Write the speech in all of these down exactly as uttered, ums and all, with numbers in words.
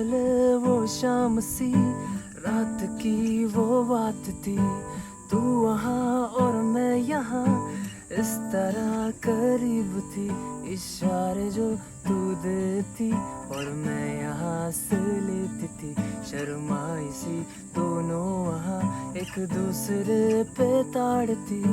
वो शाम सी, रात की वो बात थी। तू वहाँ और मैं यहाँ, इस तरह करीब थी। इशारे जो तू देती और मैं यहाँ से लेती थी। शर्माई सी दोनों वहाँ एक दूसरे पे ताड़ती।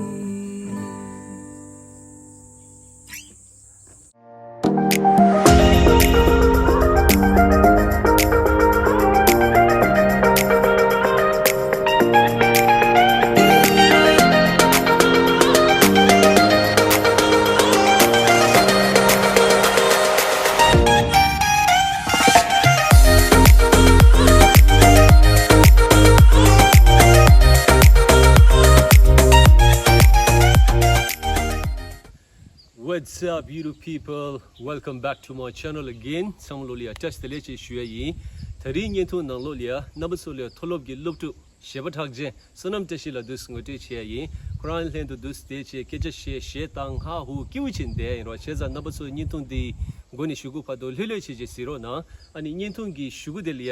What's up, beautiful people? Welcome back to my channel again. ཚང་མ་ལོ་ལ་ཡ་བཀྲ་ཤིས་བདེ་ལེགས་ཅེས་ཞུ་ཡ་ཡིན། དེ་རིང་བརྙན་ཐུང་ནང་ལོགས་ལ་ཡ་རྣམ་པ་ཚོ་ལ་ཡ་མཐོ་སློབ་ཀྱི་སློབ་ཕྲུག་གཞས་པ་གྲགས་ཅན་བསོད་ནམས་བཀྲ་ཤིས་ལགས་འདུག་ངོ་སྤྲོད་བྱེད་ཡ་ཡིན། ཁོ་རང་ལྷན་དུ་འདུག་བསྡད་བྱས་སྐད་ཆ་བཤད་བཤད་སྟངས་ཧ་ཧུ་སྐྱིད་པོ་བྱས་བསྡད་ཡ་ཡིན་རོགས། བྱས་ཙང་རྣམ་པ་ཚོ་བརྙན་ཐུང་འདི་མགོ་ནས་གཞུག་གུ་བར་དུ་ལྷོད་ལྷོད་བྱས་བྱས་གཟིགས་རོགས་གནང་། ཨ་ནི་བརྙན་ཐུང་གི་གཞུག་གུ་དེ་ལ་ཡ།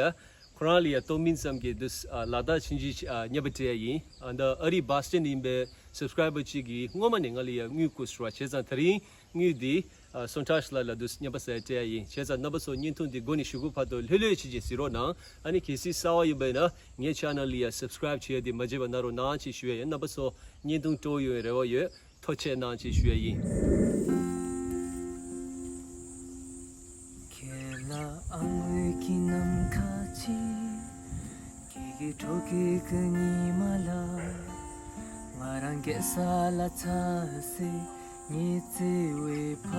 ཁོ་རང་ལ་ཡ་གཏོང་མིན་ཙམ་གྱི་དུས་ལ་དྭགས་ཆིན་ཆི་ཉེ་པ་སྤྲད་ཡ་ཡིན། ཨ་ད་ཨ་རི་བྷོ་སི་ཊོན་ཡིན་པའི་སབ་སི་ཀ་རའི་བར་གཅིག་གིས་སྔོན་མ་ནས་ང་ལ་ཡ་དངུལ་བསྐུར་ཟེར་བ། བྱས་ཙང་དེ་རིང་དངུལ་འདི་སོན་ཊཱ་ཤི་ལགས་ལ་དུས་ཉེ་པ་ཟེར་སྤྲད་ཡ་ཡིན། བྱས་ཙང་རྣམ་པ་ཚོ་བརྙན་ཐུང་འདི་མགོ་ནས་གཞུག་གུ་བར་དུ་ལྷོད་ལྷོད་བྱས་བྱས་གཟིགས་རོགས་གནང་། ཨ་ནི་གལ་སྲིད་གསར་པ་ཡིན་པ་ཡིན་ན་ངའི་ཆེ་ནལ་ལ་ཡ་སབ་སི་ཀ་རའིབ་བྱེད་ཡ་དེ་མ་བརྗེད་པ་གནང་རོགས་གནང་ཅེས་ཞུ་ཡ་ཡིན། རྣམ་པ་ཚོ་བརྙན་ཐུང་སྤྲོ་ཡོང་བའི་རེ་བ་ཡོད། ཐུགས་རྗེ་གནང་ཅེས་ཞུ་ཡ་ཡིན། ཁྱེད་ལ་ཨང་འོས་ཀྱི་ནམ་མཁའ་ཅིག་ཀྱེ་ཀྱེ་གྲོགས་ཀྱི་ཀ་ཉི་མ་ལ། ང་རང་གེ་ས་ལ་ཚ་སེ་ཉི་ཚེ་བའི་ཕ་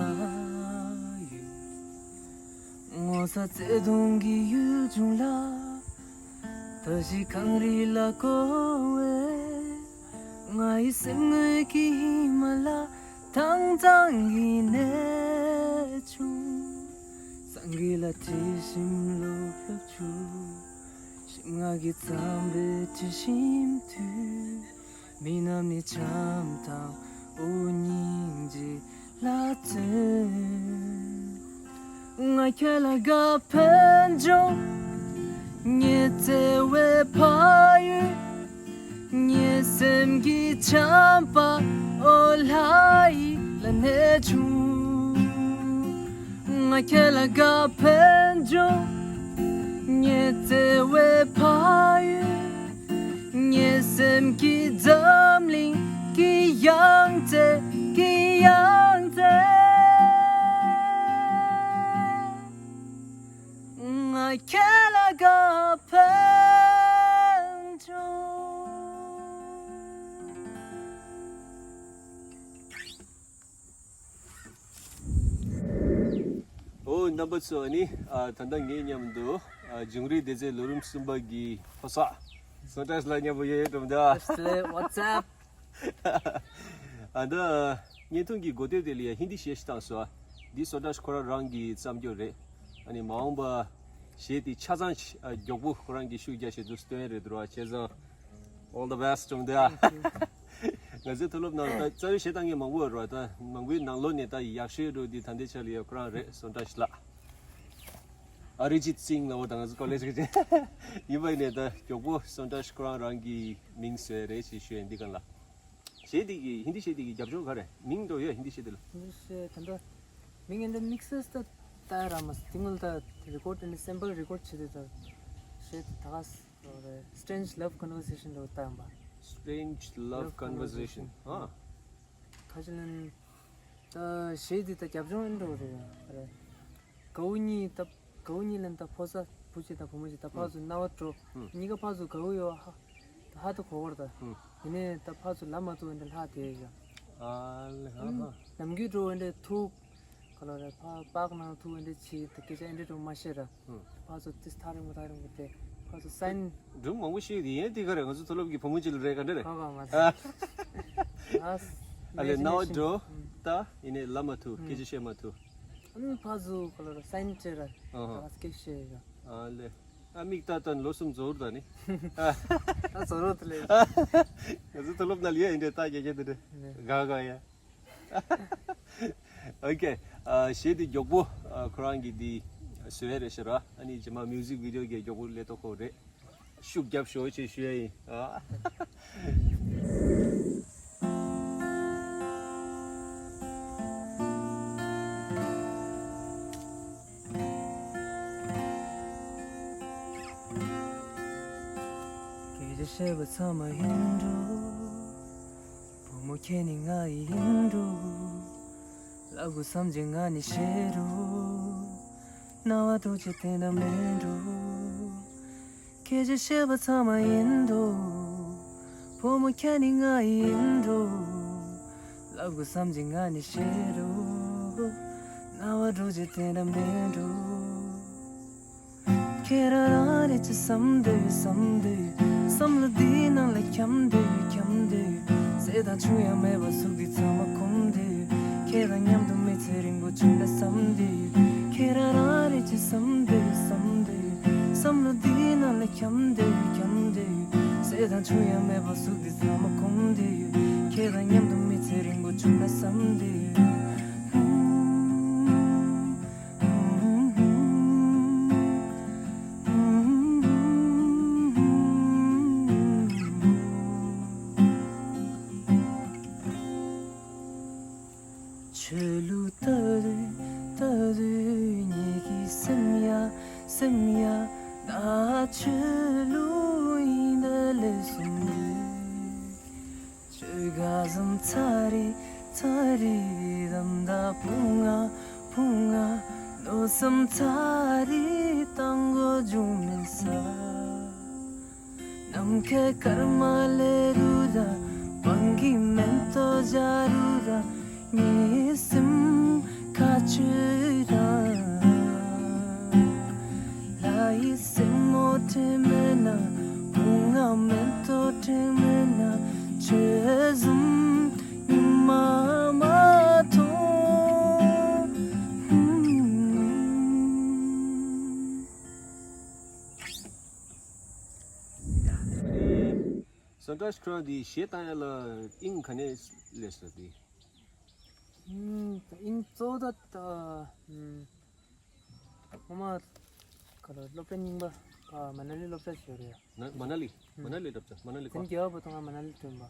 ཡུལ། ངོ་ཚ་བརྩེ་གདུང་གི་ཡུལ་ལྗོངས་ལ། ད་ཞིག་གངས་རི་ལ་བསྐོར་བའི་ང་ཡི་སེམས་ངོས་ཀྱི་ཧི་མ་ལ། དྭངས་གཙང་གི་གནས་ཆུང་། སངས་རྒྱས་ལ་དྲི་ཞིམ་བློ་ཕེབས་བཅུག་ཞིམ་མངར་གྱི་རྩམ་པའི་དྲི་ཞིམ་དུས། མི་རྣམས་ནི་བྱམས་དང་དབུགས་སྙིང་རྗེ་ལ་བརྩོན། ང་ཁྱེད་ལ་དགའ་ཕན་འབྱུང་། ངའི་བརྩེ་བའི་ཕ་ཡུལ། ངའི་སེམས་ཀྱི་བྱམས་པ་ཨོ་ལྷ་ཡི་ལ་གནས་ཆུང་། ང་ཁྱེད་ལ་དགའ་ཕན་འབྱུང་། ངའི་བརྩེ་བའི་ཕ་ཡུལ། ངའི་སེམས་ཀྱི་འཛམ་གླིང་གི་ཡང་རྩེ། གི་ཡང་རྩེ། ང་ཁྱེད་ལ་དགའ་ཕན་འབྱུང་། ཨོ་རྣམ་པ་ཚོ། ཨ་ནི་ཨ་ད་ལྟ་ངའི་མཉམ་དུ་ཨ་འབྱུང་རིག་སྡེ་ཚན་ལོ་རིམ་གསུམ་པ་གི་ཕོ་གསར་སོན་ཊཱ་ཤི་ལགས་མཉམ་པོ་ཡོད། ཡོད་འགྲོ་མདའ། What's up? ཨ་ད་བརྙན་ཐུང་གི་འགོ་སྟོད་དེ་ལ་ཡ་ཧིན་དི་གཞས་ཤིག་བཏང་སོང་། འདི་སོན་ཊཱ་ཤི་ཁོ་རང་རང་གི་རྩོམ་སྐྱོར་རེད། ཨ་ནི་མ་འོངས་པ་གཞས་དེ་ཆ་ཚང་ཨ་མགྱོགས་པོ་ཁོ་རང་གིས་ཤུགས་རྒྱག་བྱས་འདུག་སྟོན་རེད་འདུག་ར། བྱས་ཙང་All the best འགྲོ་མདའ། Thank you. ང་ཚོའི་མཐོ་སློབ་ནང་ད་རྩ་བའི་གཞས་བཏང་མཁན་མང་པོ་ཡོད་རེད་བ། ད་མང་པོའི་ནང་ལོགས་ནས་ད་ཡག་ཤོས་འགྲོ་འདི་ད་ལྟའི་ཆ་ལ་ཡ་ཁོ་རང་རེད། སོན་ཊཱ་ཤི་ལགས། ཨ་རི་ཇིད་སིང་ལབ་པ་དང་ང་ཚོ་ཀོ་ལེཇ་གི་ཡིན་པ་ཡིན་ནའི་ད་མགྱོགས་པོ་སོན་ཊཱ་ཤི་ཁོ་རང་རང་གི་མིང་བཟོས་རེད་ཅེས་ཞུ་ཡ་འདི་གང་ལ། གཞས་འདི་གི་ཧིན་དི་གཞས་འདི་གི་རྒྱབ་ལྗོངས་ག་རེ་མིང་འགྲོ་ཡོད། ཧིན་དི་གཞས་འདི་ལ། ཧིན་དི་གཞས་ད་ལྟ་མིང་ཨེ་འདྲ་མིག་སི་ད་ད་ར་མ་སྟིང་ལ་ད་རི་ཀོཌ་ཨེ་འདྲ་སེམ་པལ་རི་ཀོཌ་བྱེད་དུས་ད་གཞས་ད་ག་ས། Strange Love Conversation ལོ་ལྟ་ཡང་པ། Strange Love Love Conversation Conversation. ཨ། ཁ་ཅིག་ལན་ད་གཞས་འདི་ད་རྒྱབ་ལྗོངས་ཨེ་འགྲོ་རེད་རེད། གའུ་གཉིས་ད་གའུ་གཉིས་ལན་ད་ཕོ་ས་བུ་གཅིག་ད་བུ་མོ་གཅིག་ད་ཕར་ཚུར་རྣ་བ་འགྲོ། ཧུམ། གཉིས་ཀ་ཕར་ཚུར་གའུ་ཡོད་ཧ་ད་ཧ་ད་གོ་བར་ད། ཧུམ། ཡིན་ནའི་ད་ཕར་ཚུར་ལབ་མ་ཐུབ་ཨེ་འདྲ་ལྷག་དེ་ཡ། ཨ་ལེ་ཧ་ཧ། ནམ་རྒྱུན་འགྲོ་ཨེ་འདྲ་ཐུག་ག་ལོ་རེད། ཕ་པག་ནང་ཐུག་ཨེ་འདྲ་ཆི་ད་སྐད་ཆ་ཨེ་འདྲ་འགྲོ་མ་ཤེས་ར། ཧུམ། ཕར་ཚུར་ཏིས་ཐག་རིང་པོ་ཐག་རིང་པོ་དེ་ཕར་ཚུར་སའིན། སྒྲུང་མང་པོ་ཤེས་ཡོད་དེ་ཡིན་དེ་ག་རེད། ང་ཚོ་མཐོ་སློབ་ཀྱི་བུ་མོ་ཅིག་ལ་རེད་ག་འདྲ་རེད། ག་ག་མ་རེད། ཨ་ལེ་རྣ་བ་འགྲོ། ད་ཡིན་ནའི་ལབ་མ་ཐུབ། སྐད་ཆ་བཤད་མ་ཐུབ། ཨ་ནི་ཕར་ཚུར་ག་ལོ་རེད་སའིན་སྤྲད་ར། ཨ་ཧ། ད་སྐད་བཤད་ཡ། ཨ་ལེ། ཨ་མིག་ལྟ་ལྟ་ལོ་གསུམ་རྫོགས་རུ་ད་ནི། ད་རྫོགས་རུ་ད་ལེ། ང་ཚོ་མཐོ་སློབ་ནང་ལ་ཡ་ཡིན་འདྲ་ད་རྒྱ་རྒྱ་དེ་འདྲ། ལེ། ག་ག་ཡ། ཨོ་ཁེ། ཨ་གཞས་འདི་མགྱོགས་པོ་ཨ་ཁོ་རང་གིས་འདི་ བཟོས་རེད་ཤི་ར། ཨ་ནི་རྗེས་མ་མིའུ་ཟིག་བི་ཌི་ཡོ་གི་མགྱོགས་པོ་སླེབས་ཐུབ་ཀྱི་རེད། ཤུགས་རྒྱབ་ཤོག་ཅེས་ཞུ་ཡ་ཡིན། ཨ། སྐད་ཆ་བཤད་པ་ཚང་མ་ཡིན་འགྲོ། བུ་མོ་ཁྱེད་ནི་ང་ཡི་ཡིན་འགྲོ། ལབ་དགོས་བསམ་བྱས་ང་ནི་བཤད་འགྲོ། རྣ་བ་འདུག་བྱས་དེ་འདྲ་མིན་འགྲོ། སྐད་ཆ་བཤད་པ་ཚང་མ་ཡིན་འགྲོ། བུ་མོ་ཁྱེད་ནི་ང་ཡི་ཡིན་འགྲོ། ལབ་དགོས་བསམ་བྱས་ང་ནི་བཤད་འགྲོ། རྣ་བ་འདུག་བྱས་དེ་འདྲ་མིན་འགྲོ། ཁྱེད་རང་རང་རེད་ཅེས་བསམ་འདོད་བསམ་འདོད། བསམ་བློ་འདིའི་ནང་ལ་འཁྱམས་འདོད་འཁྱམས་འདོད། ཟས་དང་ཆུ་ཡང་མེད་པར་ཟུག་འདི་ཚང་མ་འཁུམས་འདོད། ཁྱེད་དང་མཉམ་དུ་མི་ཚེ་རིང་པོ་བྱུང་ན་བསམ་འདོད། ཁྱེད་རང་རང་རེད་ཅེས་བསམ་འདོད་བསམ་འདོད། བསམ་བློ་འདིའི་ནང་ལ་འཁྱམས་འདོད་འཁྱམས་འདོད། ཟས་དང་ཆུ་ཡང་མེད་པར་ཟུག་འདི་ཚང་མ་འཁུམས་འདོད། ཁྱེད་དང་མཉམ་དུ་མི་ཚེ་རིང་པོ་བྱུང་ན་བསམ་འདོད། ཆོས་ལུགས་ལྟ་དུས་ལྟ་དུས་ངེད་ཀྱི་སེམས་ཡ་སེམས་ཡ་ད་ཆོས་ལུགས་ཡིན་ད་ལས་གསུངས་དུས། ཆོས་ག་ཟམ་ཚ་རེ་ཚ་རེ་དམ་ད་བུང་ང་བུང་ང་མནོ་བསམ་ཚ་རེ་བཏང་གོ་ཇུ་མེད་ས། ནམ་མཁའི་སྐར་མ་ལས་རུ་ར་བང་གི་མེན་ཏོ་ཇ་རུ་ར། ངའི་སེམས་ཁ་ཆུ་ར། ལྷ་ཡི་སེན་མོ་དྲན་མེད་ན། བུང་ང་མེན་ཏོ་དྲན་མེད་ན། ཆོས་ཟུམ་ཉི་མ་མ་མཐོང་། སོན་ཏྲ་ཤི་ཁྲོ་འདི་གཞས་བཏང་ཡ་ལ་དབྱིངས་ག་ནས་སླེབས་སོང་འདི། ཨིན་གཙོ་བོ་ད་ད་ཨམ་ངོ་མ་ག་ལ་སློབ་གྲྭ་རྙིང་པ་ཨ་མ་ན་ལི་སློབ་གྲྭ་ཞིག་ཡོད་རེད། ན་མ་ན་ལི་ཨུམ། མ་ན་ལི་སློབ་གྲྭ་མ་ན་ལི་གོ། དེང་རྒྱལ་བ་པོ་དང་ང་མ་ན་ལི་ཐོན་པ།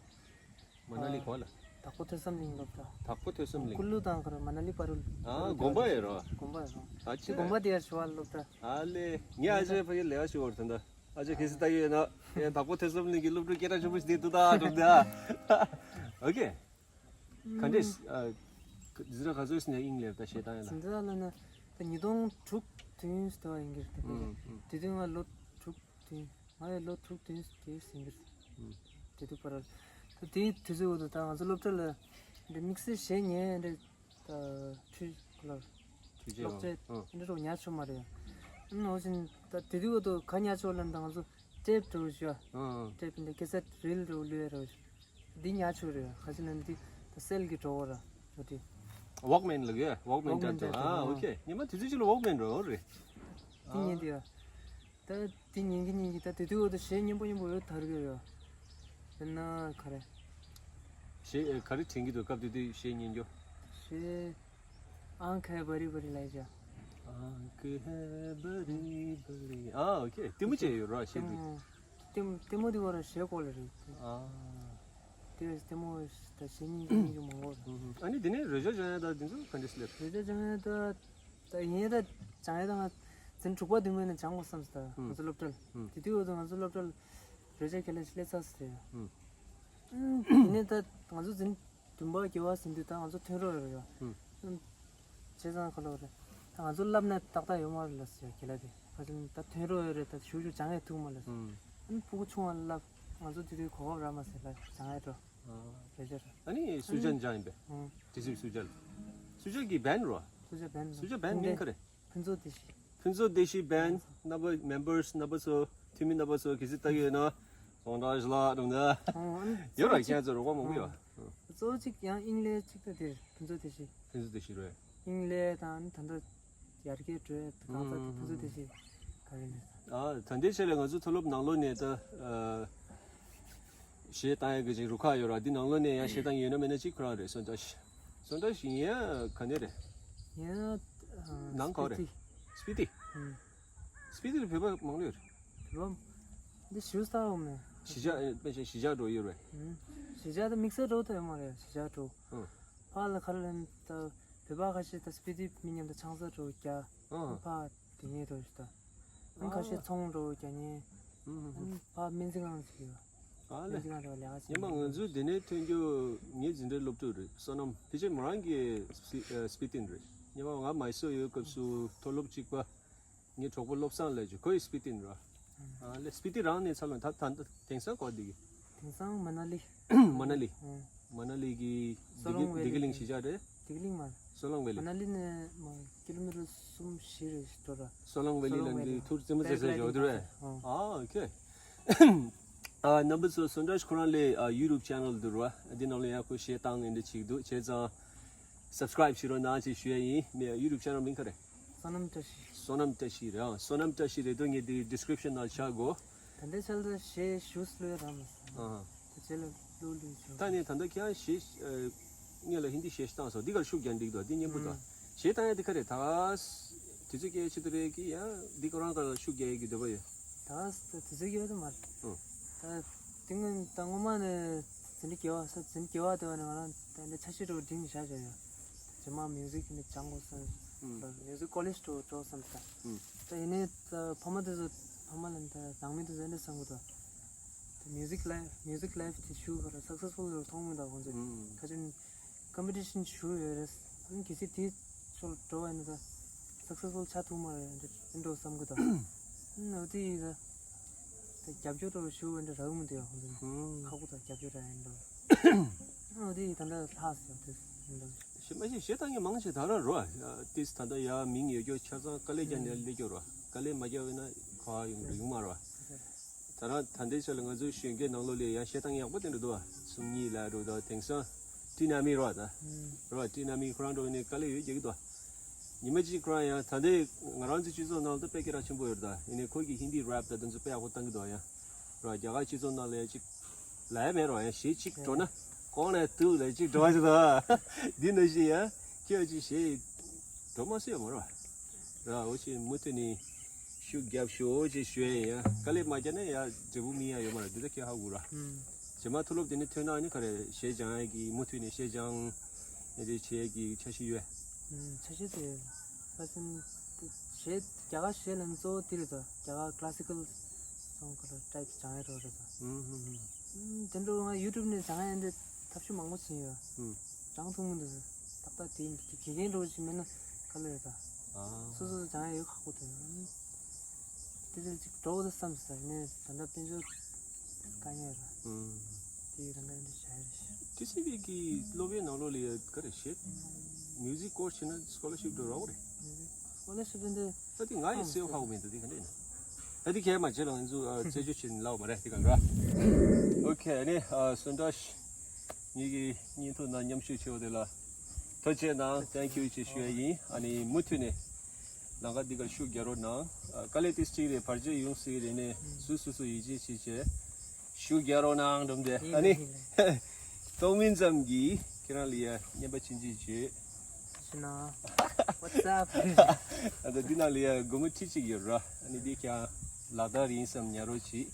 མ་ན་ལི་གོ་ལ། དྭགས་པོ་ཐོས་བསམ་གླིང་སློབ་གྲྭ། དྭགས་པོ་ཐོས་བསམ་གླིང་། ཀུ་ལུ་དང་ག་ར་མ་ན་ལི་པ་རུལ། ཨ་དགོན་པ་ཡོད་རོ། དགོན་པ་ཡོད་རོ། ཨ་ཅེ། དེ་དགོན་པ་དེ་ཡར་ཞུ་བ་སློབ་གྲྭ། ཨ་ལེ། ངས་ཨ་ཅེ་ཕ་གི་ལས་ཀ་ཞུ་བར་ཐོན་ད། ཨ་ཅེ་ཁེ་སི་ད་ཡོད་ན་ཡང་དྭགས་པོ་ཐོས་བསམ་གླིང་གི་སློབ་ཕྲུག་སྐད་གྲགས་ཆེན་པོ་ཞིག་དེ་འདུག་ད་འགྲོ་འདི་ཨ། ཨོ་ཁེ། ག་འདྲས་ཨ། འཛིན་གྲྭ་ག་ཚོད་ནས་དབྱིངས་སླེབས་ད་གཞས་བཏང་ཡ་ལ། འཛིན་གྲྭ་ལ་ན་ད་ཉིས་སྟོང་དྲུག་དུས་ཡུན་ཟེར་བ་ཡིན་གྱི་རེད་དེ། ཨུམ་ཨུམ། དེ་དུས་ང་ལོ་དྲུག་དུས་ཡུན་ང་ཡང་ལོ་དྲུག་དུས་ཡུན་དེ་ཡིན་གྱི་རེད། ཨུམ། དེ་དུས་བར་ད་དེའི་དུས་ཚོད་འོག་ཏུ་ད་ང་ཚོ་སློབ་གྲྭ་ལ་འདི་དམིགས་བསལ་གཞས་ཉན་འདྲ། ད་འཕྲུལ་ཁོ་ལ་འཕྲུལ་ཆས་གློག་ཆས་ཨང་། འདི་འདྲ་ཉར་ཆོག་མ་རེད། ཨ་ནི་འོ་བཞིན་ད་དེ་དུས་འོག་ཏུ་ག་ཉར་ཆོག་ལབ་ན་ད་ང་ཚོ་ཊེབ་འདྲ་བོ་ཞིག་ཡོད། ཨང་ཨང་། ཊེབ་འདི་ཀེ་སེཊ་རིལ་འདྲ་བོ་བླུག་ཡ་འདྲ་བོ་ཞིག་འདི་ཉར་ཆོག་རེད། ག་ཅི་ལབ་ན་འདི་ད་སེལ་གྱི་འགྲོ་བ་ར་འགྲོ་དེ། ཝོག་མེན་ལབ་ཡ། ཝོག་མེན་ཝོག་མེན་ལྟར་དུ། ཨ་ཨོ་ཨ་ཁེ། ཉི་མ་དེ་ཚོའི་ཆུ་ལ་ཝོག་མེན་འགྲོ་རེད། འདི་ཉན་དེ་ཡ། ད་འདི་ཉན་གི་ཉན་གི་ད་དེ་དུས་འོག་ཏུ་གཞས་སྙན་པོ་སྙན་པོ་ཡོད་དར་གི་ཡོད། དཔེར་ན་ག་རེ། གཞས་ག་རེ་དྲན་གྱི་འདུག་སྐབས་དེ་དུས་གཞས་སྙན་རྒྱུ། གཞས། ཨང་ཁེ་བ་རི་བ་རི་ལབ་ཡ། ཨང་ཁེ་བ་རི་བ་རི། ཨ་ཨོ་ཁེ། ལྟད་མོ་བྱས་ཡོད་ར་གཞས་དེ། ལྟད་མོ་ལྟད་མོ་དེ་བ་ར་གཞས་སྐོར་ལ་རེད། ཨ། དེ་བས་ལྟད་མོ་ད་གཞས་སྙན་གྱི་སྙན་གྱི་མང་པོ་རེད། ཨ་ནི་དེ་ནས་རོལ་ཆ་སྦྱང་ཡ་ད་དེ་ཚོ་ག་འདྲས་སླེབས། རོལ་ཆ་སྦྱང་ཡ་ད། ད་ཡིན་ད་སྦྱང་ཡ་ད་ང་འཛིན་དྲུག་པ་བདུན་པའི་ནང་སྦྱང་དགོས་བསམ་སོང་། ད་ང་ཚོ་སློབ་གྲྭ་ལ། དེ་དུས་འོག་ཏུ་ང་ཚོ་སློབ་གྲྭ་ལ་རོལ་ཆ་ཁས་ལེན་སླེབས་ཚར་སོང་། དེ་ནས་ད་ང་ཚོ་འཛིན་བདུན་པ་བརྒྱད་པ་ཟིན་དུས་ད་ང་ཚོ་ཐོན་རོགས་ཡོད་རེད། བྱས་ཙང་ཁ་ལོ་རེད། ད་ང་ཚོ་བསླབ་ན་ཏག་ཏག་ཡོད་མ་རེད་ལབ་སོང་ཁྱེད་ལ་དེ། ཁ་ཅིག་ད་ཐོན་རོགས་ཡོད་རེད། ད་ཞུ་ཞུ་སྦྱང་ཡ་ཐུབ་མ་ལབ་སོང་། ཨ་ནི་ཕྲུ་གུ་ཆུང་བ་བསླབ་ང་ཚོ་དེ་དུས་གོ་སྐབས་རག་མ་སོང་ལ་སྦྱང་ཡ་འགྲོ། རེད་ཅེས། ཨ་ནི་སུ་ཇཱན་སྦྱངས་ཡིན་པས། ཨང་། དེ་སུ་སུ་ཇཱན། སུ་ཇཱན་གྱི་བན་རོ། སུ་ཇཱན་བན་རོ། སུ་ཇཱན་བན་མིང་ག་རེ། ཕུན་ཚོགས་བདེ་སྐྱིད། ཕུན་ཚོགས་བདེ་སྐྱིད་བན་རྣམ་པ་མེམ་བར་སི་རྣམ་པ་ཚོ་འཐུས་མི་རྣམ་པ་ཚོ་གལ་སྲིད་ལྟ་གི་ཡོད་ན་གང་འདྲ་ཞིག་ལ་འགྲོ་ན། ཨང་། ཨ་ནི་ཡོད་ར་ཁྱེད་ཚོ་རོགས་པ་མང་པོ་ཡོད། ཨང་། གཙོ་བོ་གཅིག་ཡང་དབྱིངས་ལས་གཅིག་ད་དེ་ཕུན་ཚོགས་བདེ་སྐྱིད། ཕུན་ཚོགས་བདེ་སྐྱིད་རེད། དབྱིངས་ལས་དང་ཨ་ནི་ད་ལྟ་ཡར་རྒྱས་འགྲོ་ཡ་གང་ཟག་དེ་ཕུན་ཚོགས་བདེ་སྐྱིད་ག་རེ་ནས། ཨ་ད་ལྟའི་ཆ་ལ་ང་ཚོ་མཐོ་སློབ་ནང་ལོགས་ནས་ད་ཨ། གཞས་བཏང་ཡག་གི་ཅིག་རུ་ཁག་ཡོད་ར། འདི་ནང་ལོགས་ནས་ཡང་གཞས་བཏང་ཡོད་ན་མེད་ན་ཅིག་ཁོ་རང་རེད། སོན་ཏ་ཤི། སོན་ཏ་ཤི་ཡིན་ཡ་ག་ནས་རེད། ཡིན་ཡ། ནང་ག་རེད། སི་པི་ཊི། སྤི་ཏི། ཨུམ། སྤི་ཏི་ལ་བོད་པ་མང་ལོས་རེད། བོད་པ་འདི་ཞུ་སྟངས་འོང་མེད། གཞིས་ཆགས་ཨེ་དཔེ་ཆ་གཞིས་ཆགས་འགྲོ་ཡོད་རེད། ཨུམ། གཞིས་ཆགས་དང་དམིགས་བསལ་འགྲོ་ཐུབ་ཡོད་མ་རེད། གཞིས་ཆགས་འགྲོ། ཨུམ། ཕར་ལ་ཁ་ལ་ད་བོད་པ་ཁ་ཤས་ད་སྤི་ཏི་མི་མཉམ་དུ་ཆང་ས་འགྲོ་རྒྱ། ཨུམ། ཕར་དེ་ཉེ་འགྲོ་ཞུ་ད། ཨུམ། ཁ་ཤས་ཨ། ཚོང་འགྲོ་རྒྱ་ཉེ། ཨུམ། ཨུམ། ཕར་སྨན་རྩིས་ཁང་ཞིག་ཡོད། ཨ་ལེ། སྨན་རྩིས་ཁང་འགྲོ་ལས་ཀ་བྱེད། ཉི་མ་ང་ཚོའི་འདི་ནས་ཐོན་རྒྱུ་ངའི་འཛིན་གྲྭའི་སློབ་ཕྲུག་རེད། བསོད་ནམས་ཕལ་ཆེར་མོ་རང་གི་སྤི་ཨ་སྤི་ཏི་རེད། ཉི་མ་ང་མའི་སོར་ཡོད་སྐབས་སུ་མཐོ་སློབ་གཅིག་པ། ངའི་གྲོགས་པོ་བློ་བཟང་ལབ་ཀྱི་ཁོ་ཡི་སྤི་ཏི་ར། ཨ་ལེ་སྤི་ཏི་རང་ནས་ཚ་ལོན་ད་ད་དེང་སང་གོ་འདི་གི། དེང་སང་མ་ན་ལི། མ་ན་ལི། ཨ། མ་ན་ལི་གི་སོ་ལོང་བེ་ལི། བདེ་སྐྱིད་གླིང་གཞིས་ཆགས་རེད། བདེ་སྐྱིད་གླིང་མ། སོ་ལོང་བེ་ལི། མ་ན་ལི་ནས་མ་ཀི་ལོ་མི་ཊར་གསུམ་བཞི་རེ་འགྲོ་ར། སོ་ལོང་བེ་ལི་ལ་འདི་ཐུར་རྩེད་མོ་རྩེ་ས་ཞོག་དུ་རེད། ཨ་ཨོ་ཁེ། ཨ་རྣམ་པ་ཚོ་སོན་ཏྲ་ཁོ་རང་ལས་ཨ་ཡུ་ཊུབ་ཆེ་ནལ་འདུག་ར། འདི་ནང་ལ་ཡང་ཁོ་གཞས་བཏང་ནས་འདི་བྱེད་འདུག་བྱས་ཙང་སབ་སི་ཀ་རེབ་བྱེད་རོགས་གནང་ཅེས་ཞུ་ཡ་ཡིན། མི་ཡུ་ཊུབ་ཆེ་ནལ་མིང་ག་རེ། བསོད་ནམས་བཀྲ་ཤིས། བསོད་ནམས་བཀྲ་ཤིས་རེད། ཨ་བསོད་ནམས་བཀྲ་ཤིས་རེད་དོ། ངས་འདི་ཌི་སི་ཀི་རིབ་ཤན་ནང་བཞག་གོ། ད་ལྟའི་ཆར་ལ་གཞས་ཞུས་ལོས་ར་མ་སོང་། ཨ། ད་རྗེས་ལ་ལོ་ལོས་བྱུང་། ད་ནི་ད་ལྟ་ཁྱེད་རང་གཞས་ཨ་ངས་ལ་ཧིན་དི་གཞས་ཤིག་བཏང་སོང་། འདི་གར་ཤུགས་རྒྱག་འགྲིག་འདུག་འདི་སྙན་པོ་འདུག་ཨུམ། གཞས་བཏང་ཡ་འདི་ག་རེ་ད་དུས་ཚོད་སྐྱེལ་ཆེད་དུ་རེད་ཀི་ཡ། འདི་ཁོ་རང་ག་ལ་ཤུགས་རྒྱག་ཡ་གི་འདོད་པ་ཡོད། ད་ད་དུས་ཚོད་སྐྱེལ་དུ་མ་རེད། ཨུམ། ད་དེ་སྔོན་ད་སྔོན་མ་ནས་འཛིན་གྲྭ་བརྒྱད་པ་ས་འཛིན་གྲྭ་བརྒྱད་པ་དེ་བ་ནས་ང་རང་ད་འདི་འཆར་གཞི་འགྲོ་འགྲིམ་བཞག་བཞག་ཡོད། རྗེས་མ་མིའུ་ཟིག་གི་ནི་སྦྱང་དགོས་བསམ། ཨུམ། མིའུ་ཟིག་ཀོ་ལེཇ་འགྲོ་འགྲོ་བསམ་ད། ཨུམ། ད་ཡིན་ནའི་ད་ཕ་མ་དེ་ཚོ་ཕ་མ་ལ་ད་ནང་མི་དེ་ཚོ་འདྲ་བསམ་གི་འདུག་ད་མིའུ་ཟིག་ལའིབ་མིའུ་ཟིག་ལའིབ་དེ་ཞུ་ག་ར་སག་སེ་སི་ཕུལ་རུ་མཐོང་མི་འདུག་ཁོང་ཚོས། ཨུམ། ཁ་ཅིག་ཀམ་པི་ཊི་ཤན་ཞུ་ཡོད་རེད། ཨ་ནི་གལ་སྲིད་དེ་ཚོ་འགྲོ་བ་ཡིན་ན་ད་སག་སེ་སི་ཕུལ་ཆགས་ཐུབ་མ་རེད་འདྲ་འདྲ་བསམ་གི་འདུག་ཨ་ནི་འོ་དེ་ཡིན་ད་ད་རྒྱབ་སྐྱོར་འདྲ་ཞུ་འདྲ་རག་མི་འདུག་ཡ། ཁོང་ཚོ་ཨུམ། ཁག་པོ་དང་རྒྱབ་སྐྱོར་རག་ཡིན་འདྲ། ཨ་ནི་འོ་དེ་ཡིན་ད་ད་ལྷག་སོང་དེ་འདྲ། ཞེ་མ་ཞེ་ཞེ་ད་ངས་མང་ཆེ་ད་ར་རོ། ཨ་ཏིས་ད་ད་ཡ་མིང་ཡོད་རྒྱུ་ཆ་ཚང་དཀའ་ལས་རྒྱག་ནས་ལས་སྐྱོར་རོ། དཀའ་ལས་མ་རྒྱག་བས་ན་ག་ཡོང་རེ་ཡོང་མ་རོ། ད་རང་ད་ལྟའི་ཆ་ལ་ང་ཚོའི་གཞོན་སྐྱེས་ནང་ལོགས་ལ་ཡང་བཤད་སྟངས་ཡག་པོ་དེ་འདྲ་འདུག་བ། སུམ་གཉིས་ལ་འགྲོ་དང་དེང་སང་ཏི་ན་མི་རོ་ད། རོ་ཏི་ན་མི་ཁོ་རང་འགྲོ་ནས་དཀའ་ལས་ཡོད་རྒྱག་གི་འདུག་ཉི་མ་གཅིག་ཁོ་རང་ཡང་ད་ལྟའི་ང་རང་ཚོའི་སྤྱི་ཚོགས་ནང་ལ་ད་དཔེ་སྐད་གྲགས་ཆེན་པོ་ཡོད་རེད། ད་ཡིན་ནའི་ཁོ་གིས་ཧིན་དི་རེབ་ད་དེ་ཚོ་དཔེ་ཡག་པོ་བཏང་གི་འདུག་ཡང་རོ་རྒྱ་གར་སྤྱི་ཚོགས་ནང་ལ་ཡང་གཅིག་ལ་ཡ་མེད་རོ། ཡང་གཞས་གཅིག་འགྲོ་ན་གོང་ནས་ཏུ་ལ་གཅིག་འགྲོ་བ་ཞིག་ད་འདི་ནང་བཞིན་ཡང་ཁྱེད་ཀྱི་གཞས་འགྲོ་མ་སྲིད་ཡོད་མ་རོ། ར་འོ་ཅི་མུ་མཐུད་ནས་ཤུགས་རྒྱབ་ཤོག་ཅེས་ཞུ་ཡ་ཡིན། ཡ་དཀའ་ལས་མ་རྒྱག་ན་ཡ་འབྲས་བུ་མི་ཡ་ཡོད་མ་རེད། འདི་ད་ཁྱེད་ཧ་གོ་ར། ཨུམ། རྗེས་མ་མཐོ་སློབ་དེ་ནས་ཐོན་ན་ནི་ག་རེ་གཞས་སྦྱང་ཡ་གི་མུ་མཐུད་ནས་གཞས་སྦྱང་ཡ་དེ་བྱེད་ཡ་གི་འཆར་གཞི་ཡོད། ཨུམ། འཆར་གཞི་དེ་ཕ་སན་གཞས་རྒྱ་གར་གཞས་ལ་གཙོ་བོ་དེ་རེད་ད། རྒྱ་གར་ཀ་ལ་སི་ཀལ་སོང་ག་རེ་ཊའིབ་སྦྱང་ཡ་རོ་རེད་ད། ཨུམ་ཧུམ་ཧུམ། ཨུམ། དེ་འདྲ་ང་ཡུ་ཊུབ་ནས་སྦྱང་ཡ་འདི་ཐབས་ཤུགས་མང་པོ་བྱིན་ཡོད། ཨུམ། སྦྱང་ཐུབ་མི་འདུག་ཏག་ཏག་དེ་དགེ་རྒན་འདྲ་བོ་ཅིག་མེད་ན་དཀའ་ལས་རེད་ད། ཨ། སོ་སོ་སྦྱང་ཡ་ཡོད་ཁག་པོ་འདུག་དེ་ཚོ་ཅིག་འགྲོ་འོ་ད་བསམ་ཟེར་ནས་ད་ལྟ་དཔལ་འབྱོར་དཀའ་ངལ་རེད། ཨུམ། དེ་རང་ག་འདྲ་བྱ་ཡ་རེད། ཊི་སི་ཝི་གི་སློབ་གྲྭའི་ནང་ལོགས་ལ་ཡ་ག་རེ་བྱེད། མིའུ་ཟིག་ཀོར་སི་བྱེད་ན་སི་ཀོ་ལར་ཤིབ་འགྲོ་རོགས་རེད། སི་ཀོ་ལར་ཤིབ་འདི། ད་དེ་ང་ཡི་སེའུ་ཧ་གོ་མི་འདུག་དེ་ག་འདྲ་ཡིན་ན། ད་དེ་གས་མ་བྱེད་ལ་ང་ཚོ་ཨ་རྩད་གཅོད་བྱེད་ནི་ལའོ་མ་རེད་དེ་ག་འདྲ། ཨོ་ཁེ་ཨ་ནི་ཨ་སོན་ཏྲ་ངེད་ཀྱི་བརྙན་ཐུང་ནང་མཉམ་ཞུགས་བྱས་པ་དེ་ལ་ཐུགས་རྗེ་གནང་། Thank you ཅེས་ཞུ་ཡ་ཡིན། ཨ་ནི་མུ་མཐུད་ནས་ལམ་ཁ་འདི་གར་ཤུགས་རྒྱག་རོགས་གནང་། ཨ་དཀའ་ལས་ཏིས་གཅིག་རེད། བར་ཆད་ཡོང་སྲིད་རེད་ནས་སུ་སུ་སུ་ཡིད་ཆེས་བྱེད་བྱས། ཤུགས་རྒྱག་རོགས་གནང་འགྲོ་འདི་ཨ་ནི། ཏོང་མིན་ཙམ་གྱིས་ཁྱེད་རང་ལ་ཡ་བརྙན་པ་ཆེན་ཆེན་བརྗོད། ཤི་ན། What's up? ཨ་ད་འདི་ནང་ལ་ཡ་སྒོར་མོ་ཁྲི་གཅིག་ཡོད་ར། ཨ་ནི་འདི་ཁྱེད་རང་ལག་བསྟར་ཡིན་བསམ་ཉར་རོགས་གྱིས།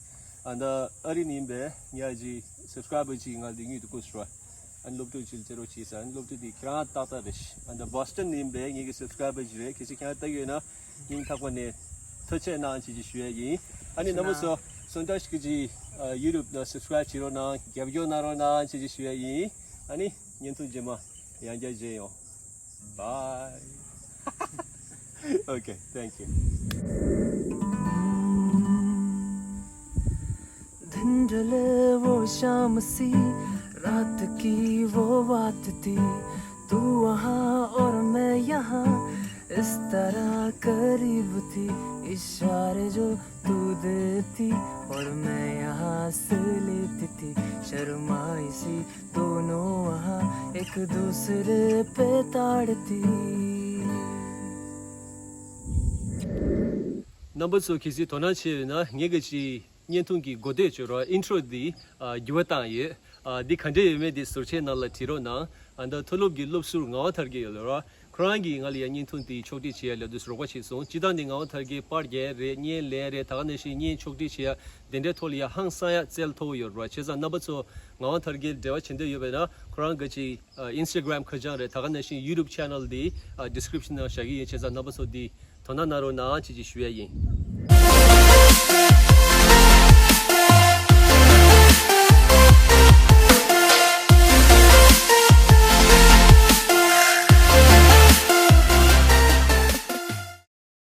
ཨ་ད་ཨ་རི་ནས་ཡིན་པས་ངའི་ཨ་ཅེ་སབ་སི་ཀ་རའི་བར་གཅིག་ང་འདི་དངུལ་དུ་བསྐུར་སོང་ར། ཨ་ནི་སློབ་ཕྲུག་ཅིག་ལ་རྩེད་རོགས་བྱས་ས། ཨ་ནི་སློབ་ཕྲུག་འདི་ཁྱེད་རང་ཏག་ཏག་རེད། ཨ་ད་བྷོ་སི་ཊོན་ནས་ཡིན་པས་ངེད་ཀྱི་སབ་སི་ཀ་རའི་བར་གཅིག་རེད། གལ་སྲིད་ཁྱེད་རང་ལྟ་གི་ཡོད་ན། སྙིང་ཐག་པ་ནས་ཐུགས་རྗེ་གནང་ཞེས་ཞུ་ཡ་ཡིན། ཨ་ནི་རྣམ་པ་ཚོ་སོན་ཏྲ་ཞིག་གི་ཨ་ཡུ་ཊུབ་ལ་སབ་སི་ཀ་རའིབ་བྱེད་རོགས་གནང་། རྒྱབ་སྐྱོར་གནང་རོགས་གནང་ཞེས་ཞུ་ཡ་ཡིན། ཨ་ནི་བརྙན་ཐུང་རྗེས་མ་ཡང་བསྐྱར་མཇལ་ཡོང་། Bye. Okay, thank you. दिन ढले वो शाम सी, रात की वो बात थी, तू वहाँ और मैं यहाँ, इस तरह करीब थी, इशारे जो तू देती और मैं यहाँ हंस लेती थी, शर्माई सी दोनों वहाँ एक दूसरे पे ताड़ती। རྣམ་པ་ཚོ་གལ་སྲིད་དོ་སྣང་བྱས་ཡོད་ན་ངེད་ཀྱི་བརྙན་ཐུང་གི་འགོ་སྟོད་བྱོས་རོགས། ཨིན་ཊྲོ་འདི་ཨ་འགྱུར་བ་བཏང་ཡོད། ཨ་འདི་ག་འདྲ་ཡོད་མེད་འདི་ཟུར་ཆའི་ནང་ལ་བྲིས་རོགས་གནང་། ཨ་ད་མཐོ་སློབ་ཀྱི་སློབ་ཟུར་ངག་དབང་དར་རྒྱས་ཡོད་ལ་རོགས། ཁོ་རང་གིས་ང་ལ་ཡ་བརྙན་ཐུང་དེ་ཕྱོགས་སྒྲིག་བྱེད་ཡ་ལ་དུས་སུ་རོགས་པ་བྱས་སོང་། སྤྱིར་བཏང་ནི་ངག་དབང་དར་རྒྱས་པར་རྒྱག་ཡ་རེད། བརྙན་ལེན་ཡ་རེད། ད་ག་ནང་བཞིན་བརྙན་ཕྱོགས་སྒྲིག་བྱེད་ཡ་དེ་འདྲའི་ཐོག་ལ་ཡ་ཧང་སང་ཡ་རྩལ་མཐོ་པོ་ཡོད་རེད་བ། བྱས་ཙང་རྣམ་པ་ཚོ་ངག་དབང་དར་རྒྱས་འབྲེལ་བ་བྱེད་འདོད་ཡོད་པ་ཡིན་ན་ཁོ་རང་གི་ཅིག་ཨ་Instagram་ཁ་བྱང་རེད། ད་ག་ནང་བཞིན་YouTube channel་དེ་ཨ་description་ནང་བཞག་གི་ཡིན། བྱས་ཙང་རྣམ་པ་ཚོ་དེ་དོ་སྣང་གནང་རོགས་གནང་ཅེས་ཅིག་ཞུ་ཡ་ཡིན།